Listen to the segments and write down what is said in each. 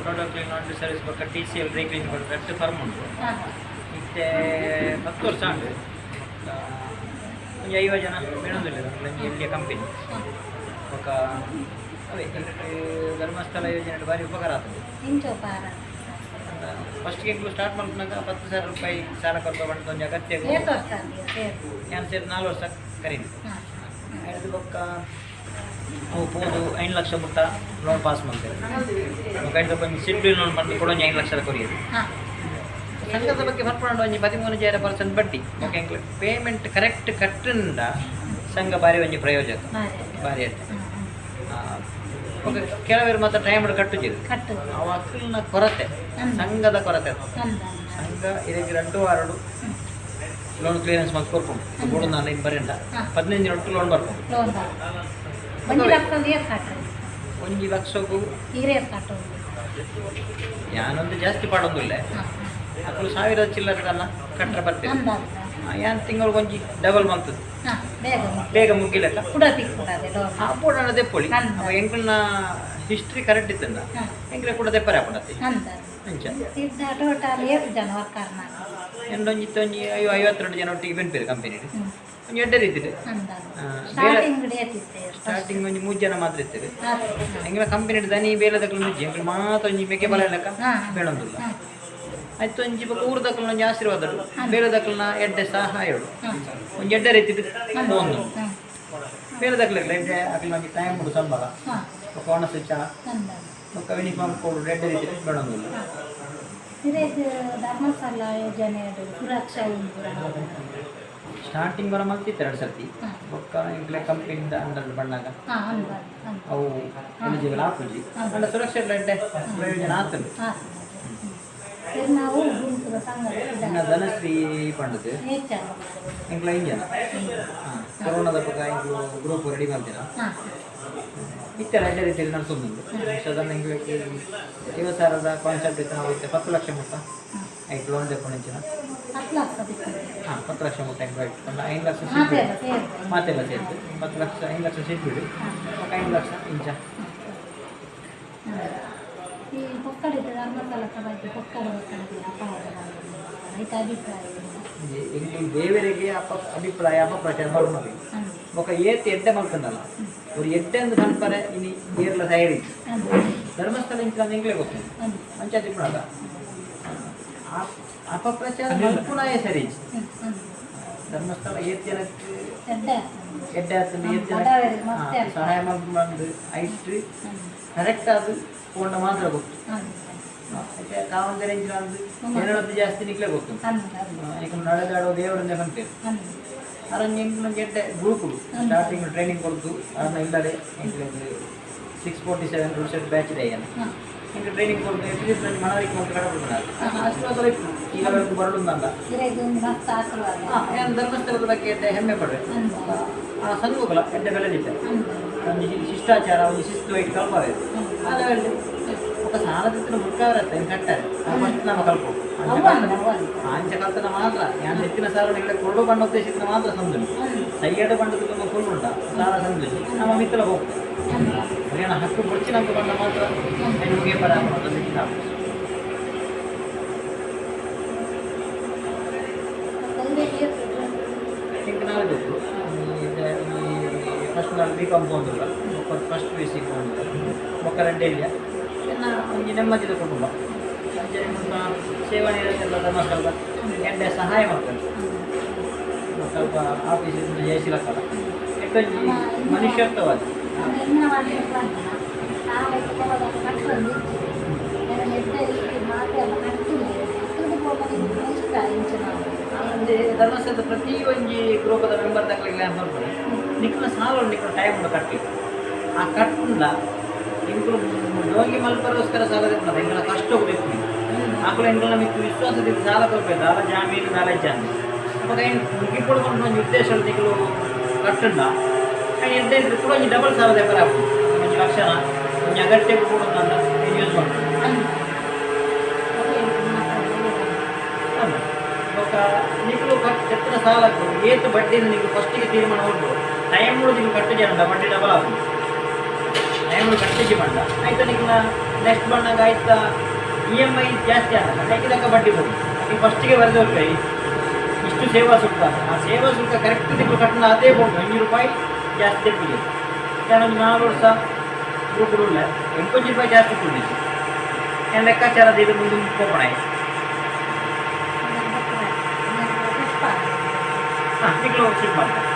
Total clean laundry service ಬೊಕ್ಕ ಟಿಸಿಎಲ್ dry clean ಪಂದ್ ರಡ್ಡ್ ಫರ್ಮ್ ಉಂಡು. ಇತ್ತೆ 10 ವರ್ಷ ಉಂಡು. ಬೊಕ್ಕ ಒಂಜಿ 50 ಜನ ಬೇಡೊಂದುಲ್ಲೆರ್. ಒಂಜಿ ಎಲ್ಯ ಕಂಪೆನಿ. ಬೊಕ್ಕ ಅವೇ ಎಂಕ್ ಧರ್ಮಸ್ಥಳ ಯೋಜನೆ ಭಾರಿ ಉಪಕಾರ ಆತುಂಡು. ಎಂಚ ಉಪಕಾರ? ಫಸ್ಟ್ ಎಂಕುಲು ಸ್ಟಾರ್ಟ್ ಮಲ್ಪುನಗ 10,000 ರೂಪಾಯಿ ಸಾಲ ಕೊರ್ಪ ಪಂದ್ ಒಂಜಿ ಅಗತ್ಯ. ಏತ್ ವರ್ಷ ಆಂಡ್ ಸೇರ್ದ್? ಯಾನ್ ಸೇರ್ದ್ 4 ವರ್ಷ ಕರೀನು. ಐಡ್ದ್ ಬೊಕ್ಕ ಅವು ಪೋದು 5 ಲಕ್ಷ ಮುಟ್ಟ ಲೋನ್ ಪಾಸ್ ಮಲ್ತೆರ್. ಬೊಕ್ಕ ಐಡ್ದ್ ಬೊಕ್ಕ ಒಂಜಿ ಸಿಡ್ಲಿ ಲೋನ್ ಪಂದ್ ಕೂಡ ಒಂಜಿ 5 ಲಕ್ಷದ ಕೊರಿಯೆರ್. ಸಂಘದ ಬಗ್ಗೆ ಪನ್ಪುಂಡ ಒಂಜಿ 13.5% ಬಡ್ಡಿ. ಬೊಕ್ಕ ಎಂಕ್ಲೆ ಪೇಮೆಂಟ್ ಕರೆಕ್ಟ್ ಕಟ್ಟುಂಡ ಸಂಘ ಬಾರಿ ಒಂಜಿ ಪ್ರಯೋಜಕ. ಬಾರಿ. ಬಾರಿ ಎಡ್ಡೆ. ಬೊಕ್ಕ ಕೆಲವರು ಮಾತ್ರ ಟೈಮ್ ಕಟ್ಟುಜೆರ್. ಕಟ್ಟು. ಅವು ಅಕ್ಲ್ನ ಕೊರತೆ, ಸಂಘದ ಕೊರತೆ ಅದು. ಸಂಘ ಇರೆಗ್ 2 ವಾರಡು ಲೋನ್ ಕ್ಲಿಯರೆನ್ಸ್ ಮಲ್ತ್ ಕೊರ್ಪುಂಡು. ಬೋಡುಂದಾಂಡ ಇನ್ ಬರೆಂಡ 15 ದಿನೊಟ್ಟು ಲೋನ್ ಬರ್ಪುಂಡು. ಲೋನ್. 1 ಲಕ್ಷ ಏತ್ ಕಟ್ರಿ? 1 ಲಕ್ಷಕ್ಕೂ ಈರ್ ಏತ್ ಕಟ್ಟುಂಡು? ಯಾನೊಂದು ಜಾಸ್ತಿ ಪಾಡೊಂದುಲ್ಲೆ. ಅಕುಲು ಸಾವಿರದ ಚಿಲ್ಲರೆದಲ್ಲ ಕಟ್ಟರೆ ಬರ್ತೀರಿ. ಯಾನ್ ತಿಂಗಳಿಗೆ ಒಂಜಿ ಡಬಲ್ ಮಂತದ್ದು. ಬೇಗ. ಬೇಗ ಮುಗಿಲೆಕ್ಕ. ಕುಡ ತಿಕ್ಕುಂಡದೆ ಲೋನ್. ಆ ಬೋಡಾಂಡ ದೆಪ್ಪೊಳಿ. ಅವ ಎಂಕಲ್ನ ಹಿಸ್ಟ್ರಿ ಕರೆಕ್ಟ್ ಇತ್ತಂಡ ಎಂಕ್ಲೆ ಕೂಡ ದೆಪ್ಪರೆ ಆಪುಂಡತ್ತೆ. ಅಂಚ. ಇದ್ದ ಟೋಟಲ್ ಏತ್ ಜನ ವರ್ಕರ್ ನಾಕ? ಎಂಡೊಂಜಿ ಇತ್ತೊಂಜಿ 52 ಜನ ಒಟ್ಟಿಗೆ ಬೆನ್ಪೇರು ಕಂಪನಿಡ್. ಒಂಜಿ ಎಡ್ಡೆ ರೀತಿಡ್. ಬೇರೆ ಸ್ಟಾರ್ಟಿಂಗ್ ಏತ್ ಇತ್ತೆ? ಸ್ಟಾರ್ಟಿಂಗ್ ಒಂಜಿ ಮೂರು ಜನ ಮಾತ್ರ ಇತ್ತೆರ್. ಎಂಕ್ಲ ಕಂಪನಿಡ್ ದನಿ ಬೇಲೆದಕ್ಲು ಒಂಜಿ ಎಂಕ್ಲು ಮಾತ ಒಂಜಿ ಮೆಕ್ಕೆ ಬಲ ಲೆಕ್ಕ ಬೇಡೊಂದುಲ್ಲ. ಆಯ್ತು, ಒಂಜಿ ಬೊಕ್ಕ ಊರುದಕ್ಲ್ನ ಒಂಜಿ ಆಶೀರ್ವಾದ, ಬೇಲೆದಕ್ಲ್ನ ಎಡ್ಡೆ ಸಹಾಯೋಡು ಒಂಜಿ ಎಡ್ಡೆ ರೀತಿಡ್ ಪೋವೊಂದು. ಬೇಲೆದಕ್ಲೆಗ್ ಎಡ್ಡೆ ಅಕ್ಲ್ನ ಒಂಜಿ ಟೈಮ್ ಉಂಡು ಸಂಬಳ, ಬೊಕ್ಕ ಒಣಸು ಚಾ, ಬೊಕ್ಕ ಯೂನಿಫಾರ್ಮ್ ಕೋಡ್, ಎಡ್ಡೆ ರೀತಿಡ್ ಬೇಡೊಂದುಲ್ಲ. ಇರೆಗ್ ಧರ್ಮಸ್ಥಳ ಯೋಜನೆ ಸುರಕ್ಷಾ ಉಂಡು. ಸ್ಟಾರ್ಟಿಂಗ್ ಬರ ಮಲ್ತಿತ್ತು ಎರಡು ಸರ್ತಿ. ಬೊಕ್ಕ ಎಂಕ್ಲೆ ಕಂಪನಿಯಿಂದ ಅಂಡರ್ ಬಣ್ಣಾಗ ಅಂದ ಅಂದ. ಅವು ಎಲಿಜಿಬಲ್ ಆಪುಜಿ. ಅಂಡ ಸುರಕ್ಷೆ ಎಡ್ಡೆ ಪ್ರಯೋಜನ ಆತುಂಡು. ಇರ್ ನಾವು ಗುಂಪುದ ಸಂಘದ. ಇನ್ನ ಧನಶ್ರೀ ಪಂಡದು. ನೇಚರ್. ಎಂಕ್ಲ ಇಂಜನ ಕೊರೋನಾದ ಪಕ್ಕ ಎಂಕ್ಲು ಗ್ರೂಪ್ ರೆಡಿ ಮಲ್ತಿನ. ಇತ್ತೆಲ್ಲ ಎಡ್ಡೆ ರೀತಿಯಲ್ಲಿ ನಡ್ಸೊಂದುಂಡು. ಸಾಧಾರಣ ಎಂಕ್ಲೆಗ್ 50,000ದ ಕಾನ್ಸೆಪ್ಟ್ ಇತ್ತು. ನಾವು ಇತ್ತೆ 10 ಲಕ್ಷ ಮುಟ್ಟ ಐಕ್ ಲೋನ್ ದೆಪ್ಪುನಂಚಿನ. 10 ಲಕ್ಷ ತಿಕ್ಕುಂಡು? ಹಾಂ, 10 ಲಕ್ಷ ಮುಟ್ಟ ಎಂಕ್ಲು ಐಟ್ 5 ಲಕ್ಷ. ಮಾತೆಲ್ಲ ಸೇರ್ದು? ಮಾತೆಲ್ಲ ಸೇರ್ದು 10 ಲಕ್ಷ. 5 ಲಕ್ಷ ಸಿಗ್ಬಿಡು, ఒక 5 ಲಕ್ಷ ಇಂಚ. ಈ ಪೊಕ್ಕಡಿದ ಧರ್ಮಸ್ಥಳದ ಬಗ್ಗೆ ಪೊಕ್ಕಡ ಪೊಕ್ಕಡಿಗೆ ಅಪಾಯ ಐತ ಅಭಿಪ್ರಾಯ ಏನು? ಎಂಕ್ಲು ದೇವರಿಗೆ ಅಪ ಅಭಿಪ್ರಾಯ ಅಪಪ್ರಚಾರ ಮಲ್ಪುನವಿ. ಬೊಕ ಏತ್ ಎಡ್ಡೆ ಮಲ್ಪಂದಲ್ಲ, ஒரு ಎಡ್ಡೆ ಅಂದ್ ಪನ್ಪರೆ ಇನಿ ಏರ್ಲ ತಯಾರಿ. ಧರ್ಮಸ್ಥಳ ಇಂಚಿನ ಎಂಕ್ಲೆ ಗೊತ್ತುಂಡು. ಅಂಚಾದ್ ಇಪ್ಪುನಗ ಅಪಪ್ರಚಾರ ಮಲ್ಪುನಾಯೆ ಸರಿ ಇಜ್ಜಿ. ಧರ್ಮಸ್ಥಳ ಏತ್ ಜನಕ್ಕೆ ಎಡ್ಡೆ. ಎಡ್ಡೆ ಆತುಂಡು, ಏತ್ ಬಡವರಿಗೆ ಜನಕ್ಕೆ ಮಸ್ತ್ help. ಸಹಾಯ ಮಲ್ಪುನಂದು ಐಟ್ ಕರೆಕ್ಟ್ ಆದ್ ಪೋಂಡ ಮಾತ್ರ ಗೊತ್ತು. ಐತೆ ಕಾವಂದೆರೆ ಇಂಚಿನ ಅಂದ್ ಏನೊಂದು ಜಾಸ್ತಿ ನಿಕ್ಲೆ ಗೊತ್ತುಂಡು. ಎಂಕುಲು ನಡೆದಾಡೋ ದೇವರನ್ನೇ ಪನ್ಪೆರ್. ಅರೊಂಜಿ ಎಂಕುಲು ಒಂಜಿ ಎಡ್ಡೆ ಗ್ರೂಪುಡು ಸ್ಟಾರ್ಟಿಂಗ್ ಟ್ರೈನಿಂಗ್ ಕೊರ್ದು ಅರ್ನ ಇಲ್ಲಡೆ ಎಂಕ್ಲೆಗ್ 647 ರೂಲ್ಸ್ ಬ್ಯಾಚ್ ಡೇಯನ್ ಎಂಕ್ ಟ್ರೈನಿಂಗ್ ಕೊರ್ದು ಅಟ್ಲೀಸ್ಟ್ ಒಂಜಿ ಮನವರಿಕೆ ಮಲ್ತ್ ಕಡಪುಡುನಾರ್ ಆಶೀರ್ವಾದ ಇಪ್ಪು ಈಗ ಬರಡುಂದಂದ. ಇರೆಗ್ ಒಂದು ಮಸ್ತ್ ಆಶೀರ್ವಾದ. ಯಾನ್ ಧರ್ಮಸ್ಥಳದ ಬಗ್ಗೆ ಎಡ್ಡೆ ಹೆಮ್ಮೆ ಪಡುವೆ. ಆ ಸಂಘಗಳ ಎಡ್ಡೆ ಬೆಲೆ ದಿತ್ತೆ. ಒಂಜಿ ಶಿಷ್ಟಾಚಾರ, ಒಂಜಿ ಶಿಸ್ತು ಐಟ್ ಕಲ್ಪವೆ. ಆ ಲೆವೆಲ್ ಬೊಕ್ಕ ಸಾಲದಿತ್ತಿನ ಮುಟ್ಟಾವರತ್ತೆ ಕಟ್ಟಾರೆ ಫಸ್ಟ್ ನಮ್ಮ ಕಲ್ಪು. ಅವ್ವ ಅಂದ, ಅವ್ವ ಅಂದ. ಅಂಚ ಕಲ್ತನ ಮಾತ್ರ ಯಾನ್ ಹೆಚ್ಚಿನ ಸಾಲ ನಿಗಲೆ ಕೊರಡು ಬಣ್ಣ ಉದ್ದೇಶಿಸಿದ ಮಾತ್ರ ಸಂದುನಿ. ಸೈಯಡ ಬಣ್ಣದ ತುಂಬ ಫುಲ್ ಉಂಟ ಸಾಲ ಸಂದುನಿ ನಮ್ಮ ಮಿತ್ತಲ ಹೋಗ್ತದೆ. ಹರಿಯಾಣ ಹಕ್ಕು ಬೊಡ್ಚಿನಂತ ಬಣ್ಣ ಮಾತ್ರ ಮುಗಿಯ ಪರ. ಇರೆಗ್ ಏತ್? ಎಂಕ್ ನಾಳೆ ಗೊತ್ತು. ಫಸ್ಟ್ ನಾನು ಬಿ ಕಾಮ್ ಪೋಂದುಲ್ಲ, ಬೊಕ್ಕ ಫಸ್ಟ್ ಪಿಯುಸಿ ಪೋಂದುಲ್ಲ, ಬೊಕ್ಕ ರಡ್ಡೆ ಇಲ್ಲ. ಎನ್ನ ಒಂಜಿ ನೆಮ್ಮದಿದ ಕುಟುಂಬ. ಅಂಚೆ ಮುಲ್ಪ ಸೇವಾ ನಿರತೆಲ್ಲ ಧರ್ಮಸ್ಥಳದ ಎಡ್ಡೆ ಸಹಾಯ ಮಾಡ್ತಾರೆ. ಸ್ವಲ್ಪ ಆಫೀಸ್ ಜಯಿಸಿಲಕ್ಕಲ್ಲ ಎಟ್ಟೊಂಜಿ ಮನುಷ್ಯತ್ವವಾದಿ. ಎನ್ನ ಮಾಡ್ಲಿಕ್ಕೆ ಬಂದ ಸಾಲ ಕಟ್ಟೊಂದು ಇಜ್ಜಿ. ಎಡ್ಡೆ ರೀತಿ ಮಾತೆಲ್ಲ ಕಟ್ಟಿಲ್ಲ ಕಟ್ಟುದು ಪೋಪುನ ಇಷ್ಟ ಇಂಚಿನ. ಅಂದ್ರೆ ಧರ್ಮಸ್ಥಳದ ಪ್ರತಿ ಒಂಜಿ ಗ್ರೂಪದ ಮೆಂಬರ್ ತಕ್ಲಿಗೆ ಬರ್ಬೋದು. ನಿಕ್ಲ ಸಾಲ ನಿಕ್ಲ ಟೈಮ್ ಉಂಡು ಕಟ್ಟಿ. ಆ ಕಟ್ಟುಂಡ ಎಂಕುಲು ಡೋಂಗಿ ಮಲ್ಪರೋಸ್ಕರ ಸಾಲ ದೆಪ್ಪುನದ. ಎಂಕಲ ಕಷ್ಟ ಬೇಕು. ಆಕುಲು ಎಂಕಲ್ನ ಮಿತ್ತು ವಿಶ್ವಾಸದಿಂದ ಸಾಲ ಕೊರ್ಪೆ. ದಾಲ ಜಾಮೀನು ದಾಲ ಇಜ್ಜಾಂದೆ ಅಪಗ ಐನ್ ಮುಗಿಪೊಡು ಪನ್ಪುನ ಒಂಜಿ ಉದ್ದೇಶ ನಿಕುಲು ಕಟ್ಟುಂಡ ಐನ್ ಎಡ್ಡೆ ಇತ್ತೆ ಕೂಡ ಒಂಜಿ ಡಬಲ್ ಸಾಲ ದೆಪ್ಪರೆ ಆಪುಂಡು. ಒಂಜಿ ಲಕ್ಷಣ ಒಂಜಿ ಅಗತ್ಯಕ್ಕೆ ಬೋಡುಂದಾಂಡ ಐನ್ ಯೂಸ್ ಮಲ್ಪೊಡು. ಅಲ್ಲ. ಬೊಕ್ಕ ನಿಕುಲು ದೆಪ್ಪುನ ಸಾಲಕ್ಕು ಏತ್ ಬಡ್ಡಿನ ನಿಕುಲು ಫಸ್ಟಿಗೆ ತೀರ್ಮಾನ ಉಂಟು. ಟೈಮ್ ನಿಕುಲು ಕಟ್ಟುಜಾಂಡ ಬಡ್ಡಿ ಡಬಲ್ ಆಪುಂಡು. ಟೈಮ್ ಕಟ್ಟಿಜಿ ಪಂಡ ಆಯ್ತು ನಿಕಲ್ನ ನೆಕ್ಸ್ಟ್ ಬಂದಾಗ ಆಯ್ತಾ ಇಎಂಐ ಜಾಸ್ತಿ ಆಗ ಅದಕ್ಕೆ ಬಡ್ಡಿ ಬರುತ್ತೆ. ಅದಕ್ಕೆ ಫಸ್ಟಿಗೆ ಬರೆದು ಇಷ್ಟು ಸೇವಾ ಶುಲ್ಕ, ಆ ಸೇವಾ ಶುಲ್ಕ ಕರೆಕ್ಟ್ ತಿಂಗಳು ಕಟ್ಟಣ ಅದೇ ಬೋದು 5 ರೂಪಾಯಿ ಜಾಸ್ತಿ ತೆಗ್ದಿದೆ. ഞാനൊരു 4 ವರ್ಷ ಗ್ರೂಪ್ ಉಳ್ಳೆ 85 ರೂಪಾಯಿ ಜಾಸ್ತಿ ಕೊಡಲಿಕ್ಕೆ ನಾನು ಲೆಕ್ಕಾಚಾರ ಇದು ಮುಂದೆ ಹೋಗೋಣ. ಹಾಂ, ತಿಂಗಳು ಶುರು ಮಾಡ್ತಾರೆ.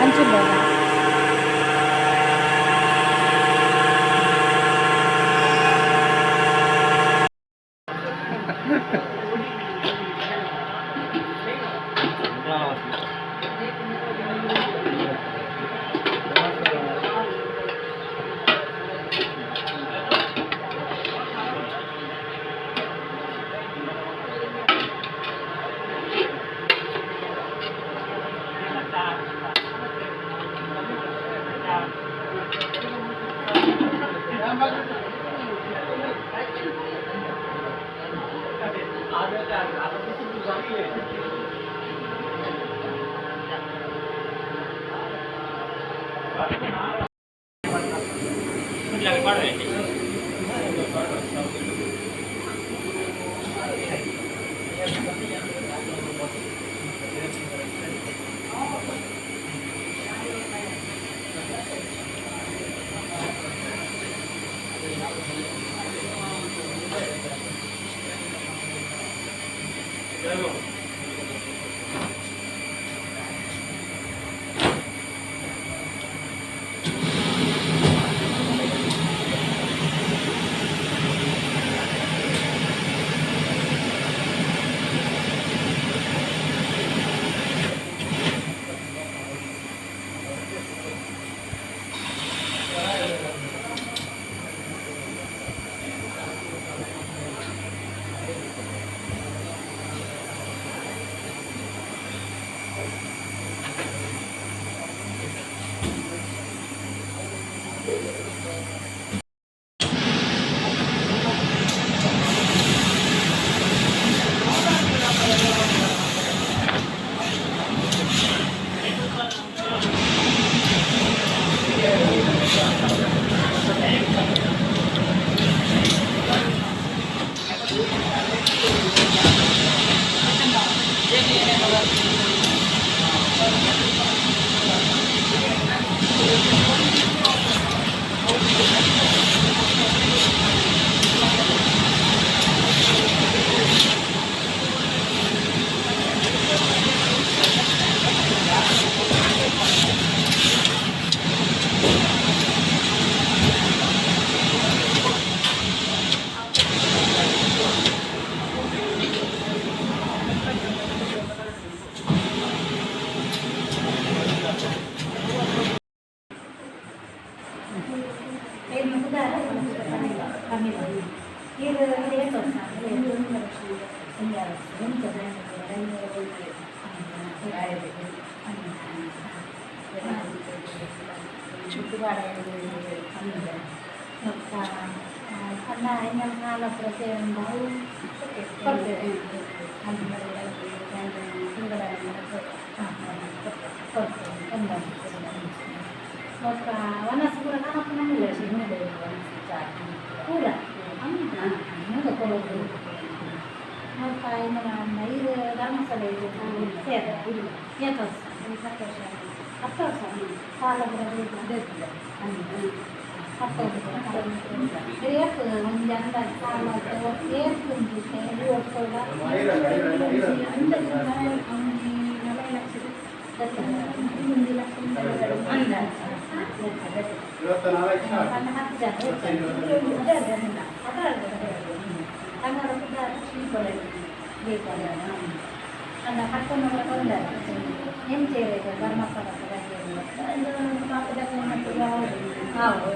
ಅಂಚಿಲ್ಲ. ಬೊಕ್ಕ ವನಸ್ ಪೂರ ಕನಪುನಂಗಿಲ್ಲ ಪೂರ ಮೂಲ ಕೊಡೋದು. ಬೊಕ್ಕ ಇನ್ನು ಇದು ಧರ್ಮಸ್ಥಳ, ಇದು ಸೇರ ಏತ್ ವರ್ಷ? 10 ವರ್ಷ. 10 ವರ್ಷ ಸಾಲ ಪೂರ 10 ವರ್ಷ. ಏತ್ ಒಂಜಿ ಅಂದಾಜು ಸಾಲ ಏತ್ ಉಂಡು ಈ ವರ್ಷದ? ಅಂದಾಜು ಒಂಜಿ 40 ಲಕ್ಷ, 1 ಲಕ್ಷ. ಅಂದಾಜು 10 ಜನ. ಅದೇ ಅದೇ ಅದೇ ಕನ್ನಡ ಶ್ರೀಕೊಳೆ ಶ್ರೀಕೊಳೆ ಅಂದ ಕಟ್ಟೊಂದು ತೊಂದರೆ ಎಂಚೇರು ಧರ್ಮಸ್ಥಳ? ಹೌದು,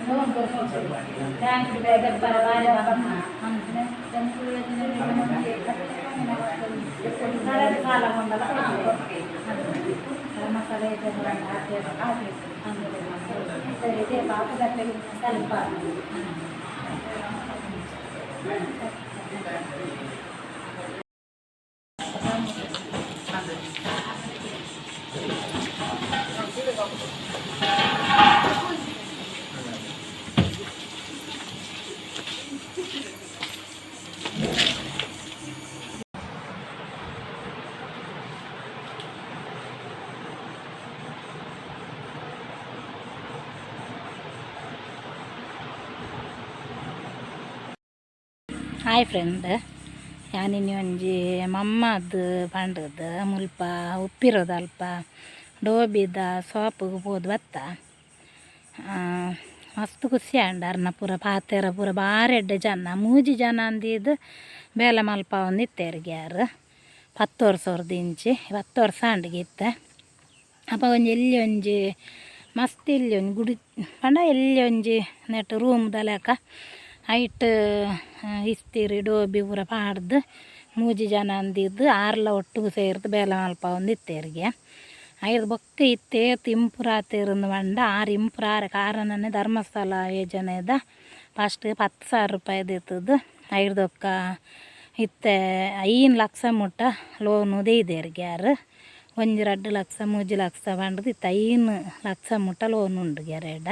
ಲೋನ್ ಬ್ಯಾಂಕ್ ಬಾರಿ. ಸಾಲ ಕೊಂಡಲ್ಲ ಧರ್ಮಸ್ಥಳ ಇದೇ ಪಾಪದಕ್ಕೆ ಸ್ವಲ್ಪ. ಹಾಯ್ ಫ್ರೆಂಡ್, ಯಾನಿನಿ ಒಂಜಿ ಮಮ್ಮದ್ ಪಂಡದ್ ಮುಲ್ಪ ಉಪ್ಪಿರೋದಲ್ಪ ಡೋಬಿದ ಶಾಪುಗು ಪೋದು ಬತ್ತ. ಮಸ್ತ್ ಖುಷಿ ಆಂಡ್. ಅರ್ನ ಪೂರ ಪಾತೆರ ಪೂರ ಬಾರಿ ಎಡ್ಡೆ ಜನ. ಮೂಜಿ ಜನ ಅಂದಿದ್ ಬೇಲೆ ಮಲ್ಪಾವೊಂದು ಇತ್ತೆರ್ಗೆ. ಆರ್ 10 ವರ್ಷ ಇಂಚಿ, 10 ವರ್ಷ ಆಂಡ್ಗೆ ಇತ್ತೆ. ಅಪ ಒಂಜಿ ಎಲ್ಲಿ ಒಂಜಿ ಮಸ್ತ್ ಎಲ್ಲಿ ಒಂಜಿ ಗುಡಿ ಪಂಡ ಎಲ್ಲಿ ಒಂಜಿ ನೆಟ್ ರೂಮ್ದ ಲೆಕ ಐಟ್ ಇಸ್ತಿರಿ ಡೋಬಿ ಪೂರ ಪಾಡ್ದು ಮೂಜಿ ಜನ ಅಂದಿದ್ದು ಆರ್ಲ ಒಟ್ಟುಗು ಸೇರ್ದು ಬೇಲೆ ಮಲ್ಪಾವೊಂದು ಇತ್ತೆರ್ಗೆ. ಐರ್ದ್ ಬೊಕ್ಕ ಇತ್ತೆ ಏತ್ ಇಂಪ್ರೂವ್ ಆತೆರ್ಂದ್ ಪಂಡ, ಆರ್ ಇಂಪ್ರೂವ್ ಆರೆ ಕಾರಣನೇ ಧರ್ಮಸ್ಥಳ ಯೋಜನೆದ. ಫಸ್ಟ್ 10,000 ರೂಪಾಯಿ ಇತ್ತದು. ಐರ್ದ್ ಬೊಕ್ಕ ಇತ್ತೆ 5 ಲಕ್ಷ ಮುಟ್ಟ ಲೋನು ದೀದೆರ್ಗೆ ಆರ್. 1, 2 ಲಕ್ಷ, 3 ಲಕ್ಷ ಪಂಡ್ದು ಇತ್ತೆ 5 ಲಕ್ಷ ಮುಟ್ಟ ಲೋನ್ ಉಂಡು ಅರೆಡ.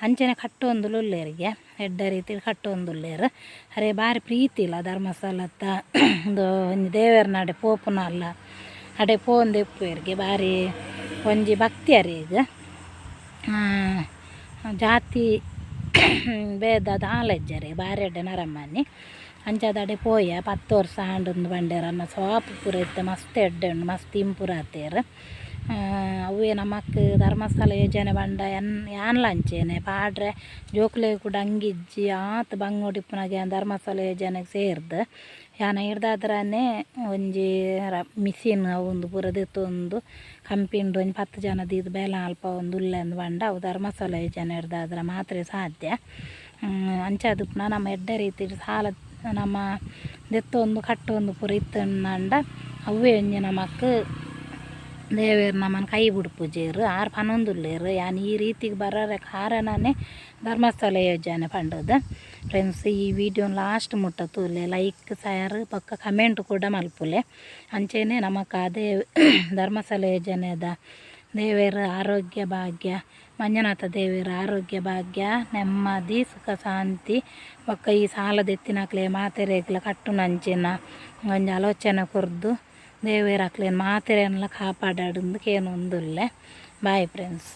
ಅಂಚನೆ ಕಟ್ಟೊಂದುಲ ಉಲ್ಲೆರ್ಗೆ, ಎಡ್ಡೆ ರೀತಿಡ್ ಕಟ್ಟೊಂದುಲ್ಲೆರ್. ಅರೆ ಬಾರಿ ಪ್ರೀತಿ ಇಲ್ಲ ಧರ್ಮಸ್ಥಳತ್ತ. ಉಂದು ಒಂಜಿ ದೇವೆರ್ನ ಅಡೆ ಪೋಪುನ ಅಲ್ಲ, ಅಡೆ ಪೋವೊಂದು ಇಪ್ಪುವೆರ್ಗೆ. ಬಾರಿ ಒಂಜಿ ಭಕ್ತಿ ಅರೆಗ್. ಜಾತಿ ಭೇದ ದಾಲ ಇಜ್ಜೆರ್, ಬಾರಿ ಎಡ್ಡೆ ನರಮಾನಿ. ಅಂಚಾದ್ ಅಡೆ ಪೋಯ. 10 ವರ್ಷ ಆಂಡುಂದು ಪಂಡೆರ್. ಅನ್ನ ಶಾಪ್ ಪೂರ ಇತ್ತೆ ಮಸ್ತ್ ಎಡ್ಡೆ ಉಂಡು, ಮಸ್ತ್ ಇಂಪ್ರೂವ್ ಆತೆರ್. ಅವ್ವೇ ನಮಕ್ ಧರ್ಮಸ್ಥಳ ಯೋಜನೆ ಪಂಡ ಎನ್ ಯಾನ್ಲ ಅಂಚೆನೆ ಪಾಡ್ರೆ ಜೋಕುಲೆಗ್ ಕೂಡ ಅಂಗಿಜ್ಜಿ ಆತ್ ಬಂಗೋಡು ಇಪ್ಪುನಗ ಯಾನ್ ಧರ್ಮಸ್ಥಳ ಯೋಜನೆಗ್ ಸೇರ್ದ್ ಯಾನ್ ಐರ್ದಾದ್ರನೆ ಒಂಜಿ ಮಿಷಿನ್ ಅವು ಉಂದು ಪೂರ ದೆತ್ತೊಂದು ಕಂಪಿಂಡ್ ಒಂಜಿ 10 ಜನ ದೀದ್ ಬೇಲೆ ಮಲ್ಪಾವೊಂದು ಉಲ್ಲೆ ಅಂದ್ ಪಂಡ ಅವು ಧರ್ಮಸ್ಥಳ ಯೋಜನೆಡ್ದಾದ್ರ ಮಾತ್ರ ಸಾಧ್ಯ. ಅಂಚಾದ್ ಪುನಃ ನಮ್ಮ ಎಡ್ಡೆ ರೀತಿಡ್ ಸಾಲ ನಮ ದೆತ್ತೊಂದು ಕಟ್ಟೊಂದು ಪೂರ ಇತ್ತುಂಡ ಅವ್ವೇ ಒಂಜಿ ನಮಕ್ ದೇವೆರ್ ನಮನ್ ಕೈ ಬುಡ್ಪುಜೆರ್. ಆರ್ ಪನೊಂದುಲ್ಲೆರ್, ಯಾನ್ ಈ ರೀತಿಗ್ ಬರರೆ ಕಾರಣನೇ ಧರ್ಮಸ್ಥಳ ಯೋಜನೆ ಪಂಡುದು. ಫ್ರೆಂಡ್ಸ್, ಈ ವಿಡಿಯೋ ಲಾಸ್ಟ್ ಮುಟ್ಟ ತೂಲೆ, ಲೈಕ್, ಶೇರ್ ಬೊಕ್ಕ ಕಮೆಂಟ್ ಕೂಡ ಮಲ್ಪುಲೆ. ಅಂಚೆನೆ ನಮಕ್ ಅದೇ ಧರ್ಮಸ್ಥಳ ಯೋಜನೆದ ದೇವೆರ್ ಆರೋಗ್ಯ ಭಾಗ್ಯ, ಮಂಜುನಾಥ ದೇವೆರ್ ಆರೋಗ್ಯ ಭಾಗ್ಯ, ನೆಮ್ಮದಿ, ಸುಖ, ಶಾಂತಿ ಬೊಕ್ಕ ಈ ಸಾಲ ದೆತ್ತಿನಕ್ಲೆ ಮಾತೆರೆಗ್ಲ ಕಟ್ಟುನಂಚಿನ ಒಂಜಿ ಆಲೋಚನೆ ಕೊರ್ದು ದೇವೆರ್ ಅಕ್ಲೆನ್ ಮಾತೆರೆನ್ಲ ಕಾಪಾಡಡ್ಂದ್ ಕೇನೊಂದುಲ್ಲೆ. Bye friends.